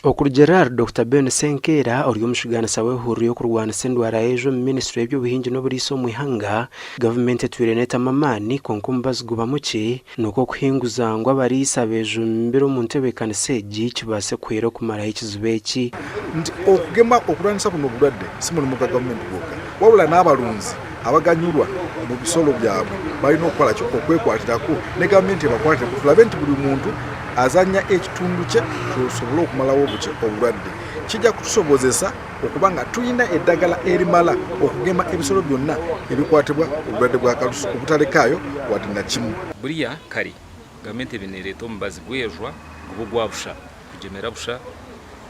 Okurugiirira ahari Dokita Ben Senkeera ori omushugaanisa w'ehururu y'okurwanisa endwara y'ejo omu minisitule y'eby'obuhingi n'oburiisa omu ihanga, gavumenti etwire neetamu amaani kwonka omubazi guba mukye nikwo kuhinguza ngu abariisa bejumbire omu ntebeekanisa egi kibaase kuhwera okumaraho ekizibu eki. Nti okugema okurwanisa buno obulwadde si murimo gwa gavumenti gwonka wabula n'abarunzi abaganyurwa omu bisolo byabwe balina okukola ki? Okwekwatiraku ne gavumenti ebakwatireku tulabe nti buli muntu azanya ekitundu kye tusobole okumalawo obukye obulwadde. Kija kutusobozesa okuba nga tulina eddagala erimala okugema ebisolo byonna ebikwatibwa obulwadde bwa kalusu obutalekaayo wadde na kimu. Buriya kare gavumenti ebaire nereeta omubazi gw'ejwa guba ogwa busha kugyemera busha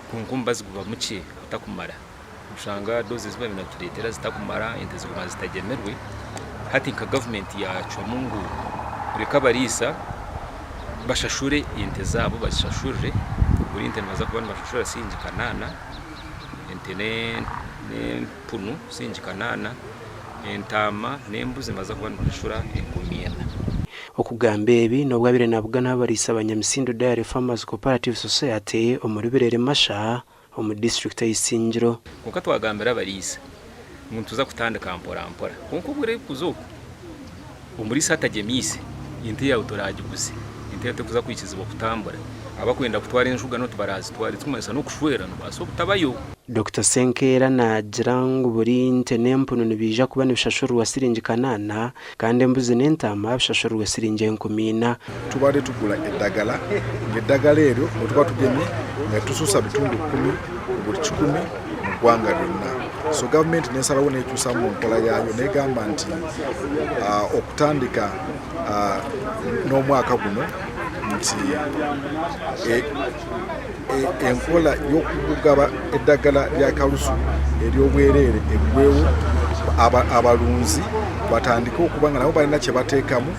kwonka omubazi guba mukye gutakumara. Noshanga doozi ezi baabaire nibatureetera zitakumara, ente ziguma zitagyemirwe. Hati nka gavumenti yaacwamu ngu reka abariisa bashashure ente zaabo bazishashurire, buri nte nibaza kuba nibashashura siringi kanaana, ente n'empunu siringi kanaana, entaama n'embuzi nibaza kuba nibashashura enkumi ina. Okugamba ebi n'obu abaire nabugana abariisa ba Nyamisindo Dairy Farmers Cooperative Society omuri Birere Masha, omu disiturikiti ey'Isingiro. Kwonka twagambira abariisa ngu nituza kutandika mpora mpora. Kwonka obwire oburikuza oku, omuriisa atagyemiise, ente yaawe toraagiguze. Ente yaawe terikuza kwikirizibwa kutambura. Abarikwenda kutwara enjugano tibarazitwara. Ekirikumanyisa n'okushwera nobaasa obutabayo. Dokita Senkeera naagira ngu buri nte n'empunu nibiija kuba nibishashurirwa siringi kanaana kandi embuzi n'entaama bishashurirwe siringi 4,000. Tubade tugura eddagala nga eddagala eryo bwetuba tugemye nga tususa bitundu kumi ku buri kikumi mu ggwanga lyonna. So gavumenti nesalawo nekyusamu mu nkola yaayo negamba nti okutandika n'omwaka guno nti enkola y'okugaba eddagala lya kalusu ery'obwereere eggwewo, abalunzi batandike okuba nga nabo balina kye bateekamu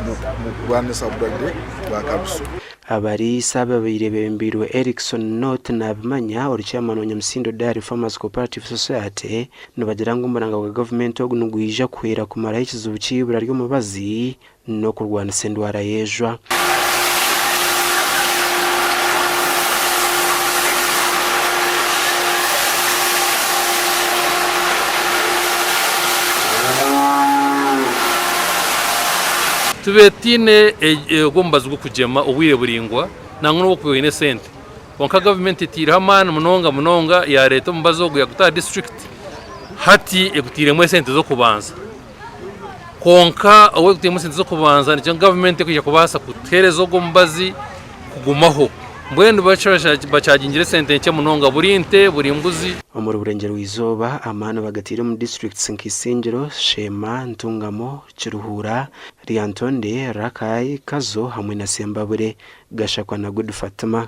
mu kulwanisa obulwadde bwa kalusu. Abariisa ababaire bebembeirwe Erickson North Nabimanya ori chairman wa Nyamusindo Dairy Farmers Cooperative Society nibagira ngu omuranga gwa gavumenti ogu nigwija kuhwera kumaraho ekizibu ky'eibura ry'omubazi n'okurwanisa endwara y'ejwa. Tubaire tutaine ogwo omubazi gw'okugyema obwire buraingwa nangwa n'obu okuba oine esente kwonka gavumenti etaireho amaani munonga munonga yareeta omubazi ogu yaguta aha disiturikiti hati egutairemu esente z'okubanza. Kwonka obu erikutamu esente z'okubanza nikyo gavumenti erikwija kubaasa kutuheereza ogwo omubazi kugumaho. Mbwenu bakyagingire esente nkye munonga buri nte, buri mbuzi. Omuri Burengyerwa-izooba, amaani bagataire omu disiturikiti nka Isingiro, Sheema, Ntungamo, Kiruhura, Lyantonde, Rakai, Kazo hamwe na Sembabule. Gashakwa na Good Fatima.